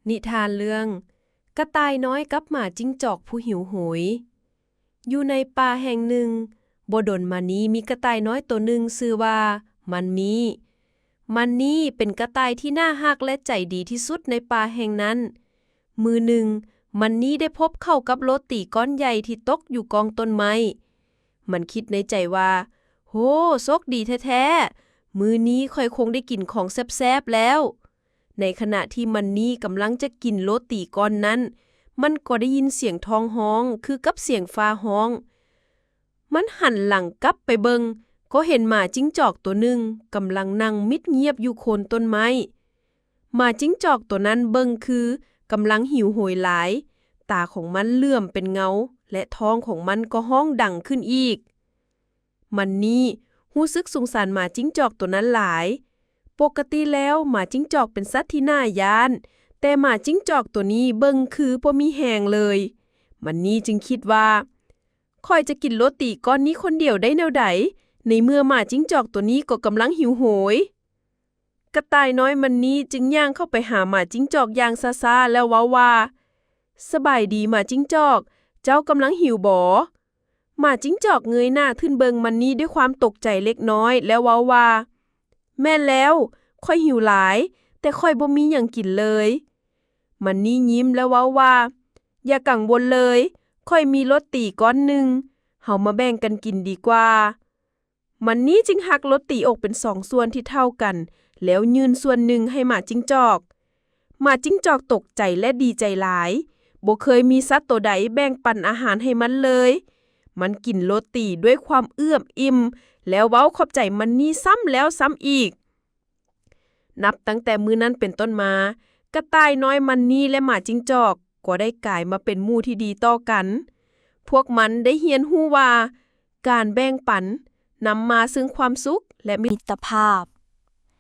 ນິທານເລື່ອງ ກະຕ່າຍນ້ອຍກັບໝາຈິ້ງຈອກຜູ້ຫິວໂຫຍ. ຢູ່ໃນປ່າແຫ່ງໜຶ່ງ, ບໍ່ດົນມານີ້ມີກະຕ່າຍນ້ອຍໂຕໜຶ່ງຊື່ວ່າມັນນີ້. ມັນນີ້ເປັນກະຕ່າຍທີ່ໜ້າຮັກ ແລະ ໃຈດີທີ່ສຸດໃນປ່າແຫ່ງນັ້ນ. ມື້ໜຶ່ງ, ມັນນີ້ໄດ້ພົບເຂົ້າກັບໂລຕີກ້ອນໃຫຍ່ທີ່ຕົກຢູ່ກ້ອງຕົ້ນໄມ້. ມັນຄິດໃນໃຈວ່າ, ໂຫ, ໂຊກດີແທ້ໆ! ມື້ນີ້ຂ້ອຍຄົງໄດ້ກິນຂອງແຊບໆແລ້ວ. ໃນຂະນະທີ່ມັນນີ້ກຳລັງຈະກິນໂລຕີກ້ອນນັ້ນ, ມັນກໍໄດ້ຍິນສຽງທ້ອງຮ້ອງຄືກັບສຽງຟ້າຮ້ອງ. ມັນຫັນຫຼັງກັບໄປເບິ່ງ, ກໍເຫັນໝາຈິ້ງຈອກໂຕໜຶ່ງກຳລັງນັ່ງມິດງຽບຢູ່ໂຄນຕົ້ນໄມ້. ໝາຈິ້ງຈອກໂຕນັ້ນເບິ່ງຄືກຳລັງຫິວໂຫຍຫຼາຍ, ຕາຂອງມັນເຫຼື້ອມເປັນເງົາ ແລະ ທ້ອງຂອງມັນກໍຮ້ອງດັງຂຶ້ນອີກ. ມັນນີ້ຮູ້ສຶກສົງສານໝາຈິ້ງຈອກໂຕນັ້ນຫຼາຍ. ປົກກະຕິແລ້ວໝາຈິ້ງຈອກເປັນສັດທີ່ໜ້າຢ້ານ, ແຕ່ໝາຈິ້ງຈອກໂຕນີ້ເບິ່ງຄືບໍ່ມີແຮງເລີຍ. ມັນນີ້ຈຶ່ງຄິດວ່າ, ຂ້ອຍຈະກິນໂລຕີກ້ອນນີ້ຄົນດຽວໄດ້ແນວໃດ, ໃນເມື່ອໝາຈິ້ງຈອກໂຕນີ້ກໍກຳລັງຫິວໂຫຍ. ກະຕ່າຍນ້ອຍມັນນີ້ຈຶ່ງຍ່າງເຂົ້າໄປຫາໝາຈິ້ງຈອກຢ່າງຊ້າໆ ແລ້ວເວົ້າວ່າ, ສະບາຍດີໝາຈິ້ງຈອກ, ເຈົ້າກຳລັງຫິວບໍ? ໝາຈິ້ງຈອກເງີຍໜ້າຂຶ້ນເບິ່ງມັນນີ້ດ້ວຍຄວາມຕົກໃຈເລັກນ້ອຍ ແລ້ວເວົ້າວ່າ, ແມ່ນແລ້ວ, ຂ້ອຍຫິວຫຼາຍ, ແຕ່ຂ້ອຍບໍ່ມີຫຍັງກິນເລີຍ. ມັນນີ້ຍິ້ມແລ້ວເວົ້າວ່າ, ຢ່າກັງວົນເລີຍ, ຂ້ອຍມີໂລຕີກ້ອນໜຶ່ງ, ເຮົາມາແບ່ງກັນກິນດີກວ່າ. ມັນນີ້ຈຶ່ງຫັກໂລຕີອອກເປັນສອງສ່ວນທີ່ເທົ່າກັນ ແລ້ວຍື່ນສ່ວນໜຶ່ງໃຫ້ໝາຈິ້ງຈອກ. ໝາຈິ້ງຈອກຕົກໃຈ ແລະ ດີໃຈຫຼາຍ, ບໍ່ເຄີຍມີສັດໂຕໃດແບ່ງປັນອາຫານໃຫ້ມັນເລີຍ. ມັນກິນໂລຕີດ້ວຍຄວາມເອື້ອມອີ່ມ ແລ້ວເວົ້າຂອບໃຈມັນນີ້ຊ້ຳແລ້ວຊ້ຳອີກ. ນັບຕັ້ງແຕ່ມື້ນັ້ນເປັນຕົ້ນມາ, ກະຕ່າຍນ້ອຍມັນນີ້ ແລະ ໝາຈິ້ງຈອກກໍໄດ້ກາຍມາເປັນໝູ່ທີ່ດີຕໍ່ກັນ. ພວກມັນໄດ້ຮຽນຮູ້ວ່າ ການແບ່ງປັນນຳມາເຊິ່ງຄວາມສຸກ ແລະ ມິດຕະພາບ.